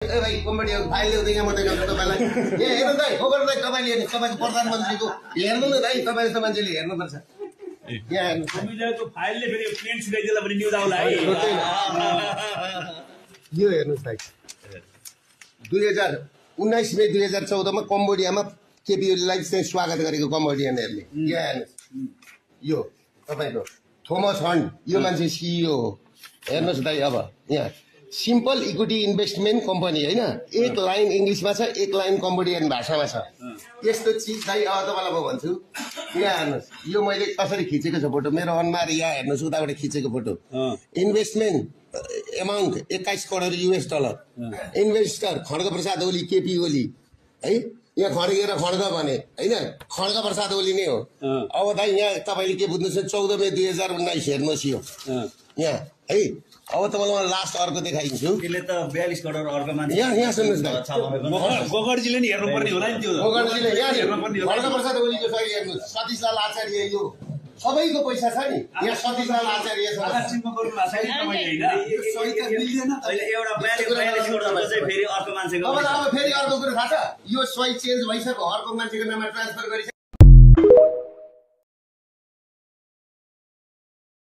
ए भाइ comedy file ल्याउँदै यहाँ म देखाउँछु तपाईँलाई ए हेर्नु दाइ ओगर दाइ तपाईँले हेर्नु तपाईँको प्रधानमन्त्रीको हेर्नु न दाइ तपाईँले त मान्छेले हेर्नुपर्छ यहाँ हेर्नु फाइलले फेरि प्रिन्ट सिकाइदिएला पनि न्युज आउला है यो हेर्नुहोस् दाइ 2019 मे 2014 मा कम्बोडियामा केपी ओलीलाई चाहिँ स्वागत गरेको कम्बोडियनहरूले यहाँ हेर्नुहोस् यो तपाईँको थोमस हन्ट यो मान्छे सिइओ हो हेर्नुहोस् दाइ अब यहाँ सिम्पल इक्विटी इन्भेस्टमेन्ट कम्पनी होइन एक लाइन इङ्ग्लिसमा छ एक लाइन कम्बोडियन भाषामा छ यस्तो चिज दाइ अब तपाईँलाई म भन्छु यहाँ हेर्नुहोस् यो मैले कसरी खिचेको छ फोटो मेरो अनुहार यहाँ हेर्नुहोस् उताबाट खिचेको photo investment amount 21 crore US dollar investor Khadgaprasad Oli KP Oli है यहाँ खड्गेर खड्ग भने होइन खड्गप्रसाद ओली नै हो अब दाइ यहाँ तपाईँले के बुझ्नुहोस् 14 मे 2019 हेर्नुहोस् यो यहाँ है अब तपाईँलाई म लास्ट अर्को देखाइदिन्छु त्यसले त 42 करोड अर्को मान्छे यहाँ सुन्नुहोस् दाइ गोगर्जीले नि हेर्नुपर्ने होला नि त्यो गोगर्जीले यहाँ खड्गप्रसाद ओलीको सही हेर्नुहोस् सतीशलाल आचार्य यो सबैको पैसा छ नि यहाँ सतीशलाल आचार्य छ एउटा 42 करोड चाहिँ फेरि अर्को मान्छेको अब फेरि अर्को कुरो थाहा छ यो सही चेन्ज भइसक्यो अर्को मान्छेको नाममा ट्रान्सफर गरि